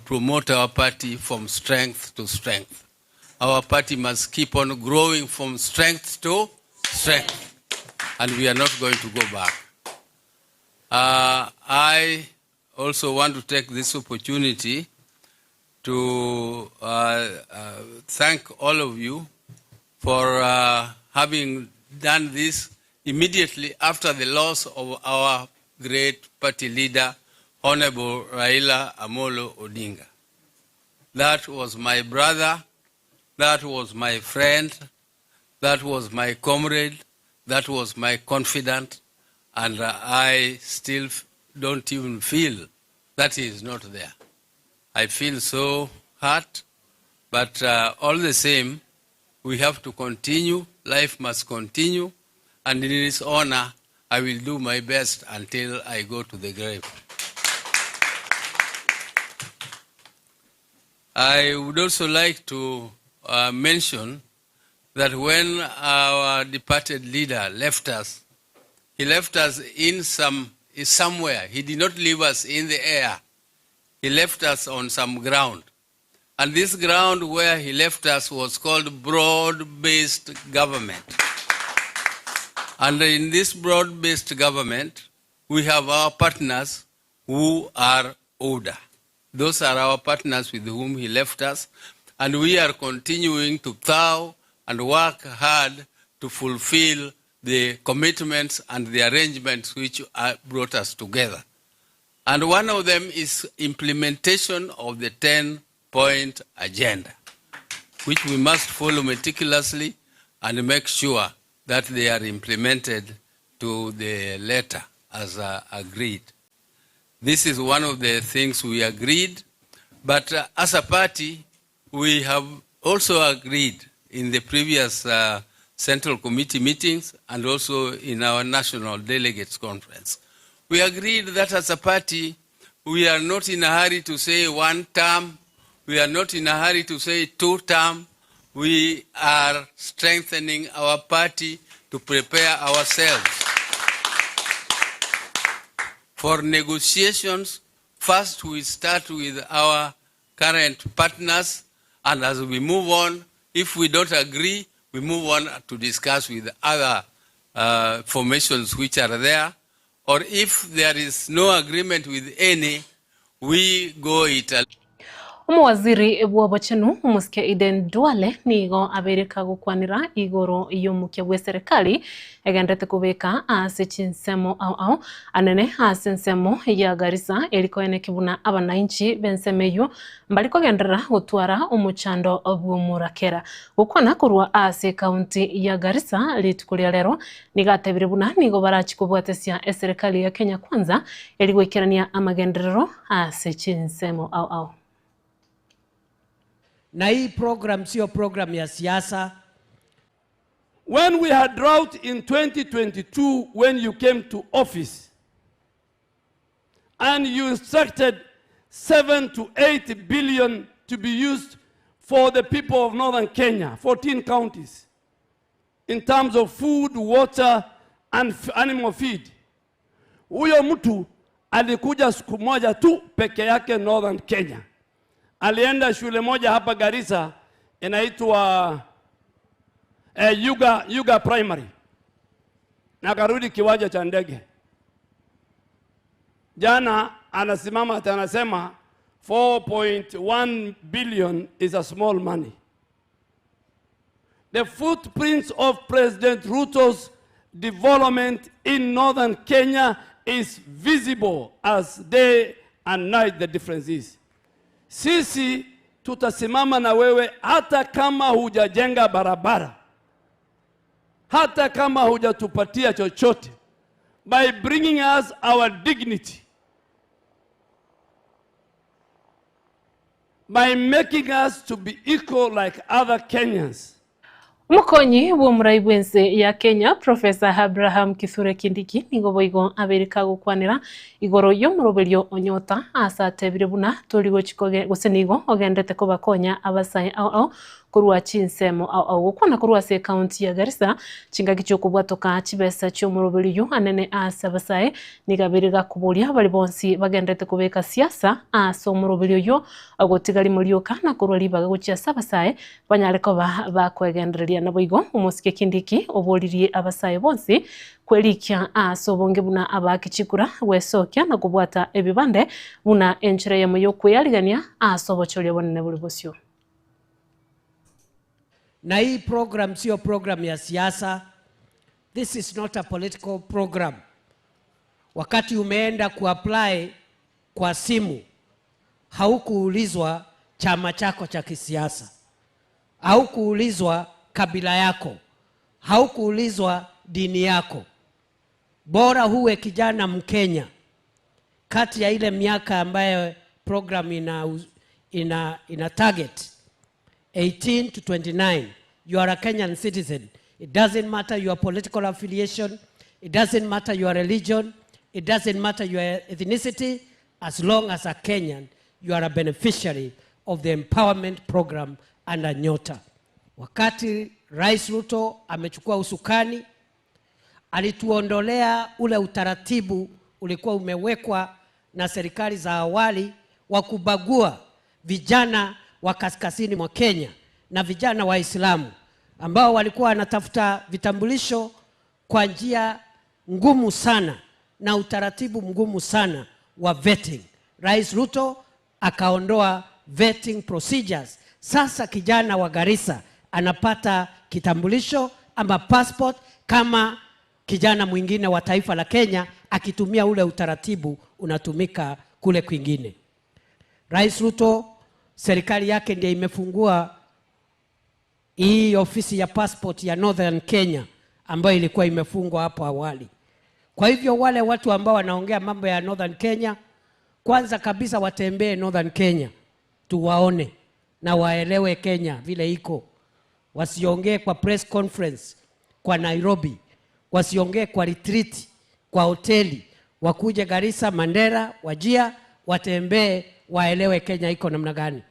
S8: promote our party from strength to strength. Our party must keep on growing from strength to strength, and we are not going to go back. I also want to take this opportunity to thank all of you for having done this immediately after the loss of our great party leader, Honorable Raila Amolo Odinga. That was my brother, that was my friend, that was my comrade, that was my confidant, and I still don't even feel that he is not there. I feel so hurt, but uh, all the same, we have to continue. Life must continue, and in his honor, I will do my best until I go to the grave. I would also like to uh, mention that when our departed leader left us, he left us in some somewhere. He did not leave us in the air. He left us on some ground. And this ground where he left us was called broad-based government. And in this broad-based government, we have our partners who are older. Those are our partners with whom he left us. And we are continuing to plow and work hard to fulfill the commitments and the arrangements which brought us together. And one of them is implementation of the 10-point agenda, which we must follow meticulously and make sure that they are implemented to the letter as uh, agreed. This is one of the things we agreed, but uh, as a party, we have also agreed in the previous uh, Central Committee meetings and also in our National Delegates Conference. We agreed that as a party, we are not in a hurry to say one term, we are not in a hurry to say two term. We are strengthening our party to prepare ourselves for negotiations. First, we start with our current partners, and as we move on, if we don't agree, we move on to discuss with other uh, formations which are there. Or if there is no agreement with any, we go it alone.
S3: Omowaziri bw'obochenu omosike Aden Duale nigo abeire kagokwanera igoro y'omokia bw'eserekari egenderete kobeka ase chinsemo ao ao anene ase ensemo ya Garissa eri koeneki buna abanainchi b'ensemo eywo mbari kogenderera gotwara omochando bw'omorakera. Gokwana korwa ase ekaunti ya Garissa rituko ria rero nigo atebire buna nigo barachi kobwatesia eserekari ya Kenya Kwanza eri goikerania amagenderero ase chinsemo ao ao.
S5: Na hii program sio program ya siasa.
S7: When we had drought in 2022, when you came to office, and you instructed 7 to 8 billion to be used for the people of northern Kenya, 14 counties, in terms of food, water, and animal feed. Huyo mtu alikuja siku moja tu peke yake northern Kenya. Alienda shule moja hapa Garissa inaitwa eh, Yuga, Yuga Primary na akarudi kiwanja cha ndege. Jana anasimama ati anasema 4.1 billion is a small money. The footprints of President Ruto's development in northern Kenya is visible as day and night the difference is. Sisi tutasimama na wewe hata kama hujajenga barabara, hata kama hujatupatia chochote, by bringing us our dignity, by making us to be equal like other Kenyans.
S3: Omokonyi bw'omorai bw'ense ya Kenya Professor Abraham Kithure Kindiki nigo boigo abeire kagokwanera igoro y'omoroberio o Nyota ase atebire buna tori gochi koge gose nigo ogendete kobakonya abasae ao ao korwa chinsemo ao ao. Gokwana korwa ase ekaunti ya Garissa chingaki chiokobwatoka chibesa chi'omoroberio oyio anene ase abasae nigo abeire gakoboria bari bonsi bagendete kobeka siasa ase omoroberio oyio ogotiga rimo rioka na korwa ribaga gochia ase abasae banyare koba bakwegendereria. Naboigo omosike Kindiki oboririe abasae bonsi kwerikia ase obonge buna abaaki chikura gwesokia na kobwata ebibande buna enchera eyemo yokweyarigania ase obochoria obonene bore bosio.
S5: Na hii program sio program ya siasa. This is not a political program. Wakati umeenda kuapply kwa simu, haukuulizwa chama chako cha kisiasa, haukuulizwa kabila yako, haukuulizwa dini yako. Bora huwe kijana Mkenya kati ya ile miaka ambayo program ina, ina, ina target 18 to 29 you are a Kenyan citizen it doesn't matter your political affiliation it doesn't matter your religion it doesn't matter your ethnicity as long as a Kenyan you are a beneficiary of the empowerment program under Nyota. Wakati Rais Ruto amechukua usukani, alituondolea ule utaratibu ulikuwa umewekwa na serikali za awali wa kubagua vijana wa kaskazini mwa Kenya na vijana Waislamu ambao walikuwa wanatafuta vitambulisho kwa njia ngumu sana na utaratibu mgumu sana wa vetting. Rais Ruto akaondoa vetting procedures. Sasa kijana wa Garissa anapata kitambulisho ama passport kama kijana mwingine wa taifa la Kenya akitumia ule utaratibu unatumika kule kwingine. Rais Ruto, serikali yake ndiye imefungua hii ofisi ya passport ya Northern Kenya ambayo ilikuwa imefungwa hapo awali. Kwa hivyo wale watu ambao wanaongea mambo ya Northern Kenya, kwanza kabisa watembee Northern Kenya tuwaone na waelewe Kenya vile iko, wasiongee kwa press conference kwa Nairobi, wasiongee kwa retreat kwa hoteli, wakuje Garissa, Mandera, Wajir, watembee waelewe Kenya iko namna gani.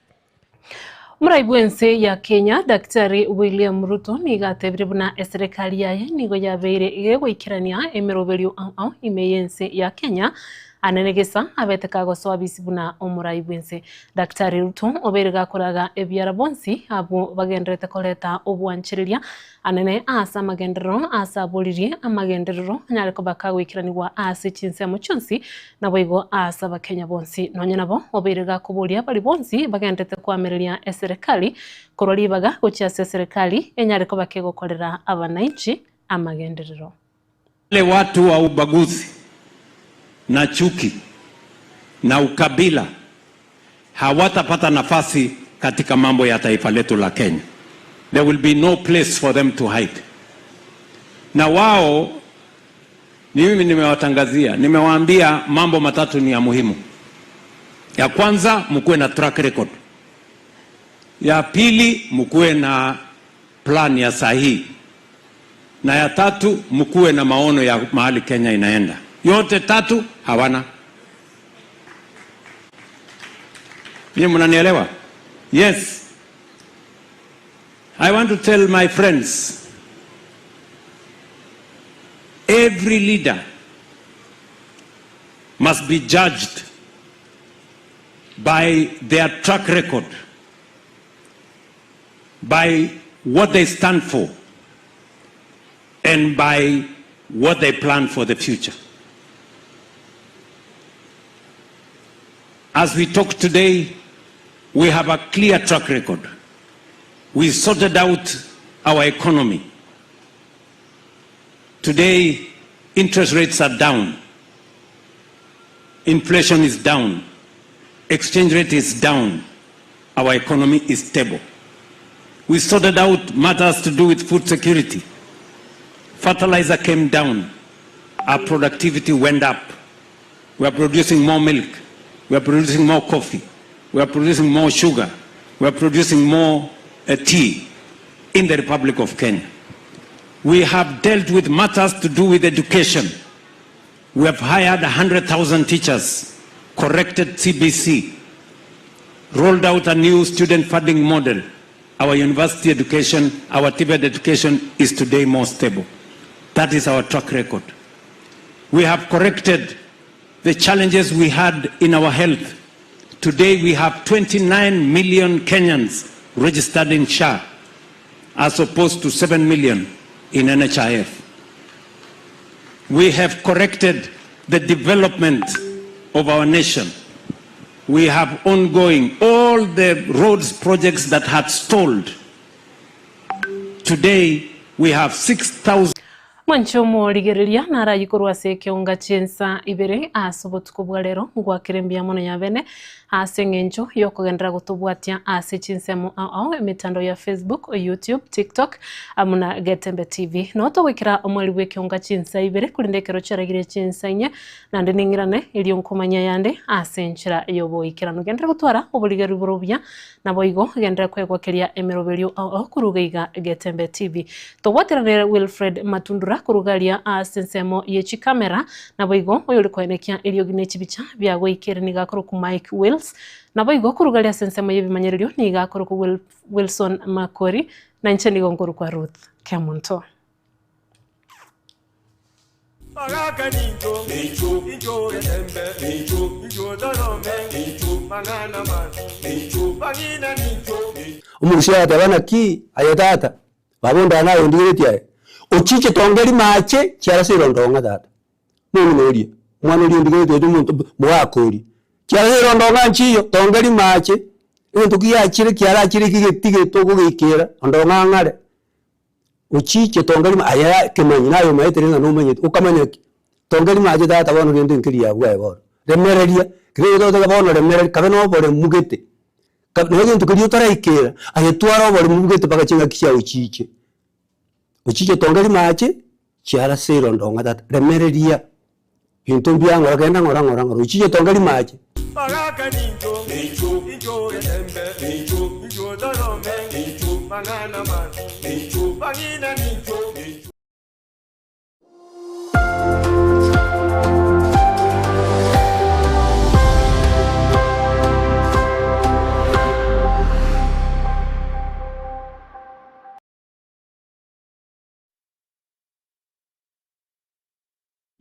S3: Omorai bw'ense ya Kenya Daktari William Ruto nigo atebire buna eserekari yaye nigo yabeire gegoikerania emeroberio ao ao ime y'ense ya Kenya anene gesa abete kagosoa bisi buna omorai bw'ense. Daktari Ruto obeire gakoraga ebiara bonsi abwo bagenderete koreta obwanchereria anene ase amagenderero ase aboririe amagenderero anyare koba kagoikeranigwa ase chinsemo chionsi naboigo ase abakenya bonsi. Nonye nabo obeire gakoboria baria bonsi bagenderete koamereria eserekari korwa ribaga gochia ase eserekari enyare koba kegokorera abananchi amagenderero.
S9: Wale watu wa ubaguzi na chuki na ukabila hawatapata nafasi katika mambo ya taifa letu la Kenya. There will be no place for them to hide. Na wao ni mimi nimewatangazia, nimewaambia mambo matatu ni ya muhimu. Ya kwanza, mkuwe na track record. Ya pili, mkuwe na plan ya sahihi, na ya tatu, mkuwe na maono ya mahali Kenya inaenda. Yote tatu hawana. Nyinyi mnanielewa? Yes. I want to tell my friends, every leader must be judged by their track record, by what they stand for, and by what they plan for the future. As we talk today, we have a clear track record. We sorted out our economy. Today, interest rates are down. Inflation is down. Exchange rate is down. Our economy is stable. We sorted out matters to do with food security. Fertilizer came down. Our productivity went up. We are producing more milk. We are producing more coffee. We are producing more sugar. We are producing more uh, tea in the Republic of Kenya. We have dealt with matters to do with education. We have hired 100,000 teachers, corrected CBC, rolled out a new student funding model. Our university education, our TVET education is today more stable. That is our track record. We have corrected the challenges we had in our health. Today we have 29 million Kenyans registered in SHA as opposed to 7 million in NHIF. We have corrected the development of our nation. We have ongoing all the roads projects that had stalled. Today we have 6,000.
S3: Mwanche omorigereria narayie korwa ase ekeonga chi'ensa ibere ase obotuko bwa rero, ngwakere mbuya mono yabene ase eng'encho y'okogenderera gotobwatia ase chinsemo ao ao emetandao ya Facebook, YouTube, TikTok amo na Getembe TV. Noo togoikera omweri bw'ekeonga chinsa ibere korende ekero chiaragire chinsa inye naende ning'irane erio nkomanyia ayande ase enchera y'oboikeranu. Genderera gotwara oborigereria bore obuya Naboigo genderera kwegwa keria emeroberio ao ao koruga iga Getembe TV. Tobwateranere Wilfred Matundura koruga aria ase ensemo ye chikamera. Naboigo oyori koenekia eriogi ne chibicha biagoikere nigo akorokwa Mike Wills. Naboigo koruga aria ase ensemo y'ebimanyererio nigo akorokwa Wilson Makori. Na inche nigo nkorokwa Ruth Kemunto.
S10: Omorusia agateba, Naki aye tata, baba onde naye ondigeretie aye, ochiche tonge rimache chiara ase erondo ng'a tata. Momino oria, omwana oria ondigeretie oria omonto mogaka oria, chiara ase erondo ng'a nchiyo, tonge rimache, egento kiachire kiarachire kigetigete ogogeikera, onde ong'ang'are. Ochiche tonga rimo aye kemanyi naye omaete ng'a nomanyete, okamanya ki? Tonga rimo ache tata bono gento nkeria abwo aye bono, remereria, kera egento ogoteba bono remereria kabe na oboremu gete, ka nonya egento keria otaraikera, aye twara oboremu gete mpaka ching'aki chiago chiche. Ochiche tonga rimo ache, chiara ase erondo ng'a tata, remereria. Binto mbuya ng'ora, genda ng'ora ng'ora ng'ora, ochiche tonga rimache.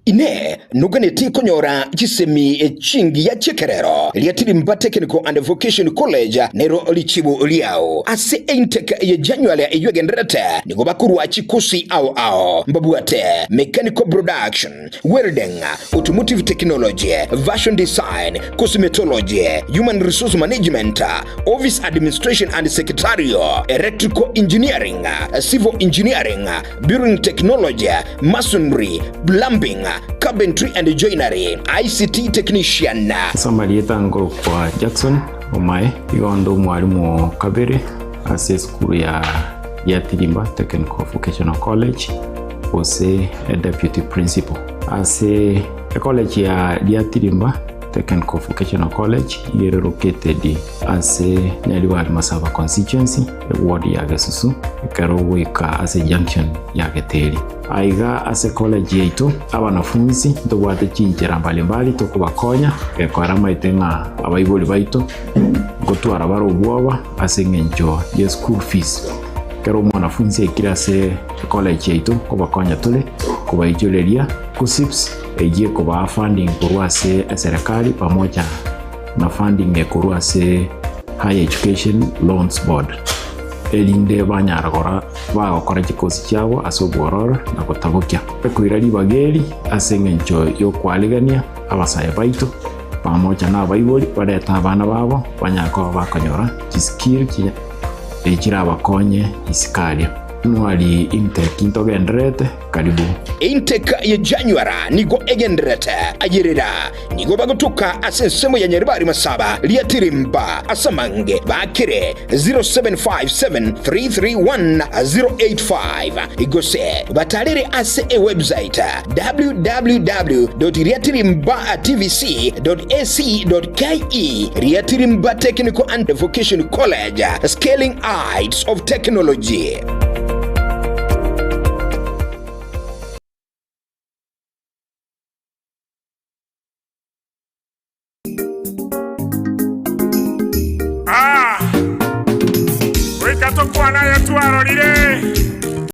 S1: Inee! Noganeti konyora chisemi chingiya chi'ekerero? Riatirimba Technical and Vocation College nero richibu riao. Ase eintake ye January eyio egendererete, nigo bakorua chikosi ao ao mbabwate Mechanical Production, Welding, Automotive Technology, Fashion Design, Cosmetology, Human Resource Management, Office Administration and Secretarial, Electrical Engineering, Civil Engineering, Building Technology, Masonry, Plumbing, Carpentry and Joinery, ICT Technician.
S2: Ase amarieta nkorokwa Jackson Omae, igo onde omwalimu o kabere ase esukuru ya Giatirimba Technical Vocational College gose deputy principal. Ase ecollege ya Giatirimba Technical Vocational College iga ere located ase Nyaribari Masaba Constituency, eward ya Gesusu, ekero ogoika ase junction ya Geteri. Aiga ase college yaito, abanafunsi ntobwate chinchera mbalimbali tokobakonya gekora amaete ng'a abaibori baito ngotwara bare obwoba ase eng'encho ye school fees. Ekero omwanafunsi aikire ase college yaito nkobakonya tore kobaichoreria KUCCPS eyio ekobaa funding korwa ase eserekari pamoja na funding ekorwa ase Higher Education Loans Board erinde banyara gora bagokora chikosi chiabo ase obwororo na gotabokia. Ekoira ribaga eri ase engencho y'okwarigania abasae baito pamoja na abaibori barete abana babo banyare koba bakonyora chiskill echirabakonye isiko aria. Nwari intake ntogendererete Karibu.
S1: Intake ye Januara nigo egendererete ayerera. Nigo bagotoka ase ensemo ya Nyaribari Masaba, Riatirimba, ase amange bakire 0757331085 gose batarere ase ewebsite www.riatirimbatvc.ac.ke Riatirimba Technical and Vocation College, Scaling Heights of Technology.
S11: Ah, goika tokwana aye twarorire.